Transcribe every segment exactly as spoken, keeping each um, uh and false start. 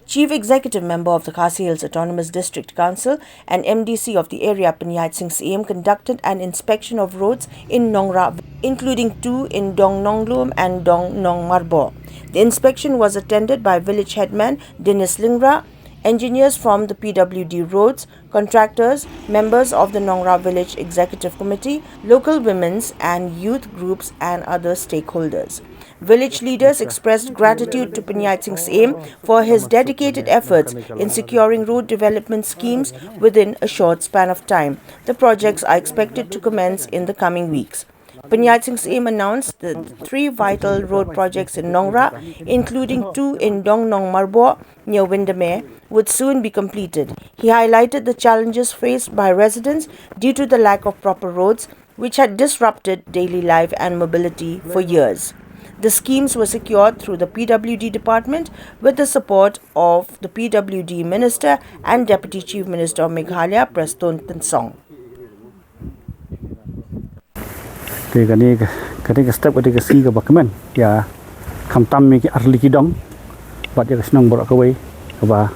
Chief Executive Member of the Khasi Hills Autonomous District Council and M D C of the area, Panyaid Singh Syiem, conducted an inspection of roads in Nongrah, including two in Dong Nonglum and Dong Nongmarbo. The inspection was attended by village headman Dennis Lingra, engineers from the P W D Roads, contractors, members of the Nongrah Village Executive Committee, local women's and youth groups, and other stakeholders. Village leaders expressed gratitude to Panyaid Singh Syiem for his dedicated efforts in securing road development schemes within a short span of time. The projects are expected to commence in the coming weeks. Panyaid Singh Syiem announced the three vital road projects in Nongrah, including two in Dong Nongmarbo near Windermere, would soon be completed. He highlighted the challenges faced by residents due to the lack of proper roads, which had disrupted daily life and mobility for years. The schemes were secured through the P W D department with the support of the P W D Minister and Deputy Chief Minister of Meghalaya, Prestone Tynsong. Te kane ka, kane ka step, kane ka sngi kaba kmen ïa khamtam ïa ki artylli ki dong bad ïa ka shnong baroh kawei kaba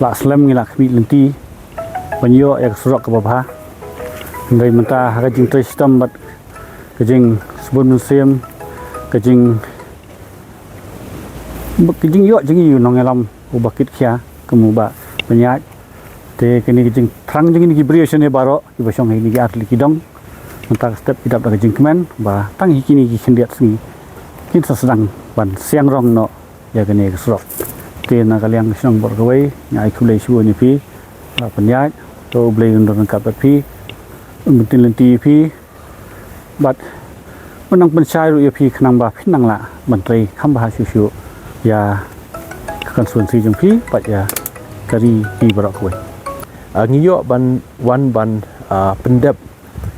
la slem ngi la khmih lynti ban ïoh ïa ka surok kaba bha. Hynrei mynta ha ka jingtrei shitom bad ka jingsbun mynsiem, ka jing, ka jingïoh jong ngi u nongïalam uba kit khia kum u Bah Panyaid. Te kane ka jingthrang jong ngi ki briew shane baroh kiba shong ha kine ki artylli ki dong, mynta ka step ki dap da ka jingkmen ba tang ha kine ki khyndiat sngi kin sa sdang ban siang rong noh ïa kane ka surok. Te na ka liang ka shnong baroh kawei nga ai khublei shibun ïa phi Bah Panyaid, to U Blei un don ryngkat bad phi, un pyntin lynti ïa phi bad un nang pynshai ruh ïa phi khnang ba phin nang lah ban trei kham bha shuh shuh ïa ka constituency jong phi bad ïa ka ri phi baroh kawei. Ah, ngi ïoh ban wan ban, ah, pyndep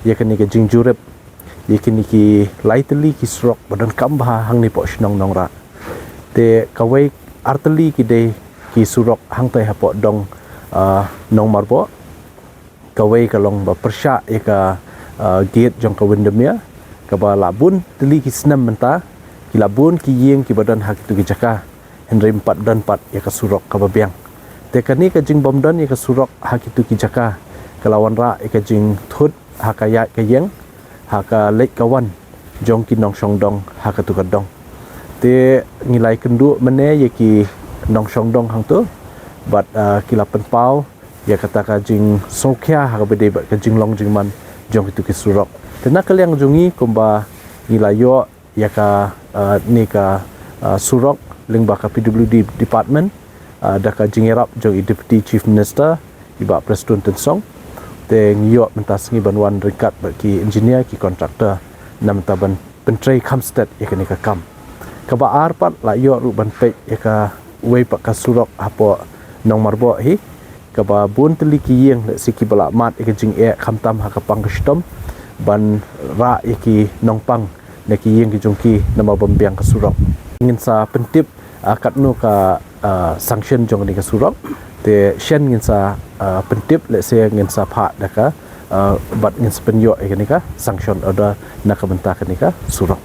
ïa kane ka jingjurip ïa kine ki lai tylli ki surok ba donkam bha hangne hapoh shnong Nongrah. Te kawei artylli ki dei ki surok hangtai hapoh dong, ah, Nongmarbo. Kawei ka long ba pyrshah ïa ka, ah, gate jong ka Windermere kaba la bun tylli ki snem mynta, ki la bun ki ïing kiba don ha kitu ki jaka, hynrei ym pat don pat ïa ka surok kaba biang. Te kane ka jingbym don ïa ka surok ha kitu ki jaka ka la wanrah ïa ka jingthut ha ka ïaid ka ïeng, ha ka leit ka wan jong ki nongshong dong ha katu ka dong. Te ngi la ïakynduh mynne ïa ki nongshong dong hangtu bad, ah, ki la pynpaw ïa kata ka jingsngewkhia ha kaba ïadei bad ka jinglong jingman jong kitu ki surok. Te na ka liang jong ngi kumba ngi la ïoh ïa ka, ah, ne ka, ah, surok lyngba ka P W D department, ah, da ka jingïarap jong i Deputy Chief Minister i Bah Prestone Tynsong. Te ngi ïoh mynta sngi ban wan ryngkat bad ki engineer, ki contractor na mynta ban pyntrei kham stet ïa kane ka kam. Kaba ar pat la ïoh ruh ban peit ïa kawei pat ka surok hapoh Nongmarbo hi, kaba bun tylli ki ïing lehse kiba la mad ïa ka jingeh khamtam ha ka pang ka shitom ban rah ïa ki nongpang na ki ïing ki jong ki namar bym biang ka surok. Ngin sa pyntip, ah, katno ka, ah, sanction jong kane ka surok. Te shen ngin sa, ah, pyntip, lehse ngin sa phah da ka, ah, bad ngin sa pynïoh ïa kane ka sanction order na ka bynta kane ka surok.